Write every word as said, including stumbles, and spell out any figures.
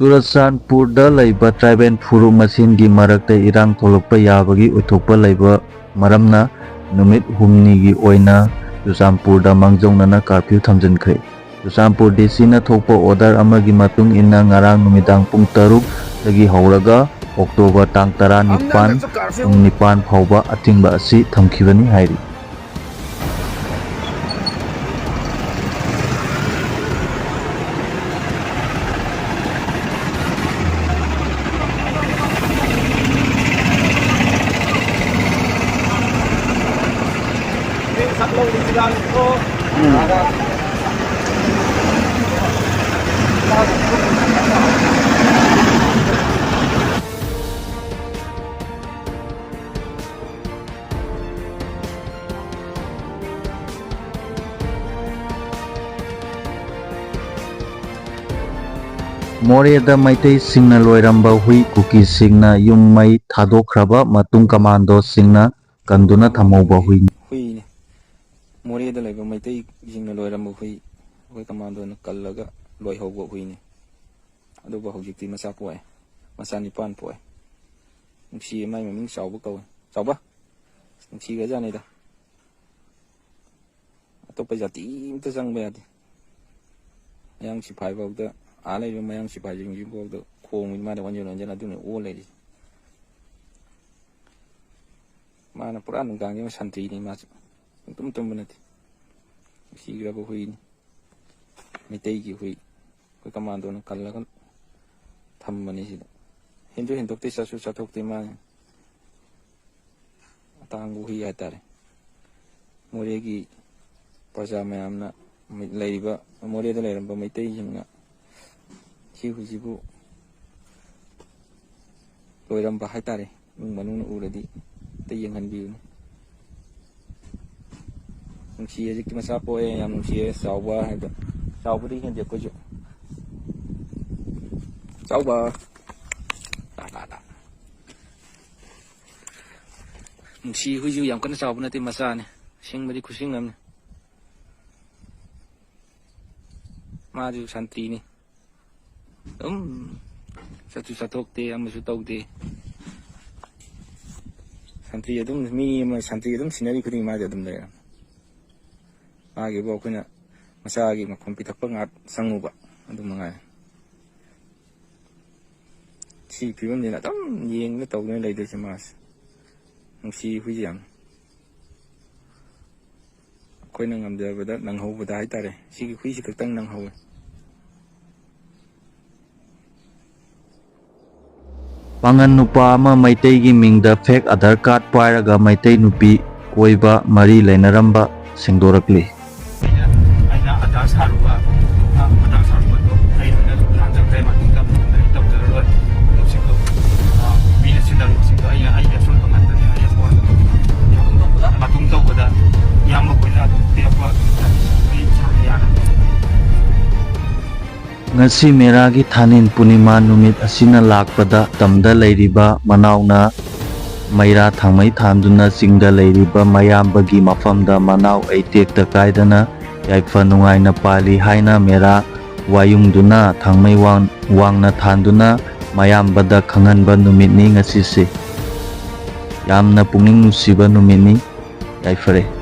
ꯆꯨꯔꯆꯥꯟꯄꯨꯔꯗ ꯂꯩꯕ ꯇ꯭ꯔꯥꯏꯕꯦꯜ ꯐꯨꯔꯨꯞ ꯃꯁꯦꯟꯒꯤ ꯃꯔꯛꯇ ꯏꯔꯥꯡ ꯊꯣꯛꯂꯛꯄ ꯌꯥꯕꯒꯤ ꯑꯣꯏꯊꯣꯛꯄ ꯂꯩꯕ ꯃꯔꯝꯅ, ꯅꯨꯃꯤꯠ ꯍꯨꯝꯅꯤꯒꯤ ꯑꯣꯏꯅ ꯆꯨꯔꯆꯥꯟꯄꯨꯔꯗ ꯃꯥꯡꯖꯧꯅꯅ ꯀꯥꯔꯐ꯭ꯌꯨ ꯊꯝꯖꯤꯟꯈ꯭ꯔꯦ꯫ ꯆꯨꯔꯆꯥꯟꯄꯨꯔ ꯗꯤ ꯁꯤꯅ ꯊꯣꯛꯄ ꯑꯣꯔꯗꯔ ꯑꯃꯒꯤ ꯃꯇꯨꯡ ꯏꯟꯅ, ꯉꯔꯥꯡ ꯅꯨꯃꯤꯗꯥꯡ ꯄꯨꯡ ꯇꯔꯨꯛꯇꯒꯤ ꯍꯧꯔꯒ ꯑꯣꯛꯇꯣꯕꯔ ꯇꯥꯡ ꯇꯔꯥꯅꯤꯄꯥꯟ ꯄꯨꯡ ꯅꯤꯄꯥꯟ ꯐꯥꯎꯕ ꯑꯊꯤꯡꯕ ꯑꯁꯤ ꯊꯝꯈꯤꯕꯅꯤ ꯍꯥꯏꯔꯤ꯫ ꯃꯣꯔꯦꯗ ꯃꯩꯇꯩꯁꯤꯡꯅ ꯂꯣꯏꯔꯝꯕ ꯍꯨꯏ ꯀꯨꯀꯤꯁꯤꯡꯅ ꯌꯨꯝ ꯃꯩ ꯊꯥꯗꯣꯛꯈ꯭ꯔꯕ ꯃꯇꯨꯡ ꯀꯃꯥꯟꯗꯣꯁꯤꯡꯅ ꯀꯟꯗꯨꯅ ꯊꯝꯍꯧꯕ ꯍꯨꯏꯅꯤ꯫ ꯍꯨꯏꯅꯤ꯫ ꯃꯣꯔꯦꯗ ꯂꯩꯕ ꯃꯩꯇꯩꯁꯤꯡꯅ ꯂꯣꯏꯔꯝꯕ ꯍꯨꯏ ꯑꯩꯈꯣꯏ ꯀꯃꯥꯟꯗꯣꯅ ꯀꯜꯂꯒ ꯂꯣꯏꯍꯧꯕ ꯍꯨꯏꯅꯤ꯫ ꯑꯗꯨꯕꯨ ꯍꯧꯖꯤꯛꯇꯤ ꯃꯆꯥ ꯄꯣꯛꯑꯦ꯫ ꯃꯆꯥ ꯅꯤꯄꯥꯟ ꯄꯣꯛꯑꯦ꯫ ꯅꯨꯡꯁꯤꯌꯦ, ꯃꯥꯏ ꯃꯃꯤꯡ ꯆꯥꯎꯕ ꯀꯧꯋꯦ꯫ ꯆꯥꯎꯕ? ꯅꯨꯡꯁꯤꯈ꯭ꯔꯖꯥꯠꯅꯤꯗ꯫ ꯑꯇꯣꯞꯄ ꯖꯥꯇꯤ ꯑꯝꯇ ꯆꯪꯕ ꯌꯥꯗꯦ꯫ ꯃꯌꯥꯡ ꯁꯤꯐꯥꯏ ꯐꯥꯎꯗ, ꯑꯥ ꯂꯩꯔꯤꯕ ꯃꯌꯥꯡ ꯁꯤꯐꯥꯏꯁꯤꯡꯁꯤ ꯐꯥꯎꯗ ꯈꯣꯡꯉꯤ ꯃꯥꯅ ꯑꯣꯟꯁꯤꯟ ꯑꯣꯟꯁꯤꯟ, ꯑꯗꯨꯅ ꯑꯣ ꯂꯩꯔꯤꯁꯦ꯫ ꯃꯥꯅ ꯄꯨꯔꯥ ꯅꯨꯡꯗꯥꯡꯒꯤ ꯑꯃ ꯁꯟꯇ꯭ꯔꯤꯅꯤ ꯃꯥꯁꯨ꯫ ꯁꯨꯡꯇꯨꯝ ꯇꯨꯝꯕ ꯅꯠꯇꯦ꯫ ꯅꯨꯡꯁꯤꯈ꯭ꯔꯕ ꯍꯨꯏꯅꯤ꯫ ꯃꯩꯇꯩꯒꯤ ꯍꯨꯏ꯫ ꯑꯩꯈꯣꯏ ꯀꯃꯥꯟꯗꯣꯅ ꯀꯜꯂꯒ ꯊꯝꯕꯅꯤ ꯁꯤꯗ꯫ ꯍꯦꯟꯁꯨ ꯍꯦꯟꯗꯣꯛꯇꯦ, ꯆꯠꯁꯨ ꯆꯠꯊꯣꯛꯇꯦ ꯃꯥꯅ꯫ ꯑꯇꯥꯡꯕ ꯍꯨꯏ ꯍꯥꯏꯇꯥꯔꯦ꯫ ꯃꯣꯔꯦꯒꯤ ꯄ꯭ꯔꯖꯥ ꯃꯌꯥꯝꯅ, ꯂꯩꯔꯤꯕ, ꯃꯣꯔꯦꯗ ꯂꯩꯔꯝꯕ ꯃꯩꯇꯩꯁꯤꯡꯅ ꯁꯤ ꯍꯨꯏꯁꯤꯕꯨ ꯂꯣꯏꯔꯝꯕ ꯍꯥꯏꯇꯥꯔꯦ꯫ ꯏꯃꯨꯡ ꯃꯅꯨꯡꯅ ꯎꯔꯗꯤ ꯑꯝꯇ ꯌꯦꯡꯍꯟꯕꯤꯌꯨꯅꯦ꯫ ꯅꯨꯡꯁꯤ, ꯍꯧꯖꯤꯛꯇꯤ ꯃꯆꯥ ꯄꯣꯛꯑꯦ, ꯌꯥꯝ ꯅꯨꯡꯁꯤꯌꯦ꯫ ꯆꯥꯎꯕ ꯍꯥꯏꯕ, ꯆꯥꯎꯕꯗꯤ ꯍꯦꯟꯗꯦ ꯑꯩꯈꯣꯏꯁꯨ꯫ ꯆꯥꯎꯕ꯫ ꯂꯥ, ꯂꯥ, ꯂꯥ꯫ ꯅꯨꯡꯁꯤ ꯍꯨꯏꯁꯨ ꯌꯥꯝ ꯀꯟꯅ ꯆꯥꯎꯕ ꯅꯠꯇꯦ, ꯃꯆꯥꯅꯤ꯫ ꯁꯤꯡꯕꯗꯤ ꯈꯨꯁꯤꯡ ꯑꯃꯅꯤ꯫ ꯃꯥꯁꯨ ꯁꯟꯇ꯭ꯔꯤꯅꯤ꯫ ꯑꯗꯨꯝ ꯆꯠꯁꯨ ꯆꯠꯊꯣꯛꯇꯦ, ꯑꯃꯁꯨ ꯇꯧꯗꯦ꯫ ꯁꯟꯇ꯭ꯔꯤ ꯑꯗꯨꯝ, ꯃꯤ ꯑꯃ ꯁꯟꯇ꯭ꯔꯤ ꯑꯗꯨꯝ ꯁꯤꯟꯅꯔꯤ ꯈꯨꯗꯤꯡꯒꯤ ꯃꯥꯗꯤ ꯑꯗꯨꯝ ꯂꯩꯔꯝꯃꯤ꯫ ꯃꯥꯒꯤꯕꯨ ꯑꯩꯈꯣꯏꯅ ꯃꯆꯥꯒꯤ ꯃꯈꯣꯝ ꯄꯤꯊꯛꯄ ꯉꯥꯛ ꯆꯪꯉꯨꯕ, ꯑꯗꯨ ꯃꯉꯥꯏ꯫ ꯁꯤ ꯐꯤꯕꯝꯁꯤꯅ ꯑꯗꯨꯝ ꯌꯦꯡꯗꯅ ꯇꯧꯗꯅ ꯂꯩꯗꯣꯏꯁꯦ ꯃꯥꯁꯦ꯫ ꯅꯨꯡꯁꯤ ꯍꯨꯏꯁꯦ ꯌꯥꯝ꯫ ꯑꯩꯈꯣꯏꯅ ꯉꯝꯖꯕꯗ ꯅꯪꯍꯧꯕꯗ ꯍꯥꯏꯇꯥꯔꯦ, ꯁꯤꯒꯤ ꯍꯨꯏꯁꯤ ꯈꯛꯇꯪ ꯅꯪꯍꯧꯋꯦ꯫ ꯄꯥꯡꯒꯟ ꯅꯨꯄꯥ ꯑꯃ ꯃꯩꯇꯩꯒꯤ ꯃꯤꯡꯗ ꯐꯦꯛ ꯑꯙꯥꯔ ꯀꯥꯔꯗ ꯄꯥꯏꯔꯒ ꯃꯩꯇꯩ ꯅꯨꯄꯤ ꯀꯣꯏꯕ ꯃꯔꯤ ꯂꯩꯅꯔꯝꯕ ꯁꯦꯡꯗꯣꯔꯛꯂꯤ꯫ ꯑꯩꯅ ꯑꯙꯥꯔ ꯁꯥꯔꯨꯕ, ꯑ, ꯑꯙꯥꯔ ꯁꯥꯔꯨꯕꯗꯣ ꯑꯩ ꯂꯣꯏꯅ ꯂꯥꯟꯖꯈ꯭ꯔꯦ꯫ ꯃꯇꯨꯡꯗ ꯑꯩ ꯇꯧꯖꯔꯔꯣꯏ꯫ ꯊꯕꯛꯁꯤꯡꯗꯣ, ꯑ, ꯃꯤꯅ ꯁꯤꯟꯅꯔꯨꯕꯁꯤꯡꯗꯣ ꯑꯩꯅ, ꯑꯩꯒꯤ ꯑꯁꯣꯏꯕ ꯉꯥꯛꯇꯅꯦ꯫ ꯑꯩ ꯑꯁꯣꯏꯕ ꯃꯇꯨꯡ ꯇꯧꯕꯗ ꯏꯌꯥꯝꯕ ꯈꯣꯏꯅ ꯑꯗꯨꯝ ꯄꯤꯔꯛꯄ ꯑꯩ ꯁꯥꯕ ꯌꯥꯔꯅꯤ꯫ ꯉꯁꯤ ꯃꯦꯔꯥꯒꯤ ꯊꯥꯅꯤꯟ ꯄꯨꯔꯅꯤꯃꯥ ꯅꯨꯃꯤꯠ ꯑꯁꯤꯅ ꯂꯥꯛꯄꯗ ꯇꯝꯗ ꯂꯩꯔꯤꯕ ꯃꯅꯥꯎꯅ ꯃꯩꯔꯥ ꯊꯥꯡꯃꯩ ꯊꯥꯟꯗꯨꯅ ꯆꯤꯡꯗ ꯂꯩꯔꯤꯕ ꯃꯌꯥꯝꯕꯒꯤ ꯃꯐꯝꯗ ꯃꯅꯥꯎ ꯑꯩ ꯇꯦꯛꯇ ꯀꯥꯏꯗꯅ ꯌꯥꯏꯐ ꯅꯨꯡꯉꯥꯏꯅ ꯄꯥꯜꯂꯤ ꯍꯥꯏꯅ ꯃꯦꯔꯥ ꯋꯥꯌꯨꯡꯗꯨꯅ ꯊꯥꯡꯃꯩ ꯋꯥꯡ-, ꯋꯥꯡꯅ ꯊꯥꯟꯗꯨꯅ ꯃꯌꯥꯝꯕꯗ ꯈꯪꯍꯟꯕ ꯅꯨꯃꯤꯠꯅꯤ ꯉꯁꯤꯁꯦ꯫ ꯌꯥꯝꯅ ꯄꯨꯛꯅꯤꯡ ꯅꯨꯡꯁꯤꯕ ꯅꯨꯃꯤꯠꯅꯤ꯫ ꯌꯥꯏꯐꯔꯦ꯫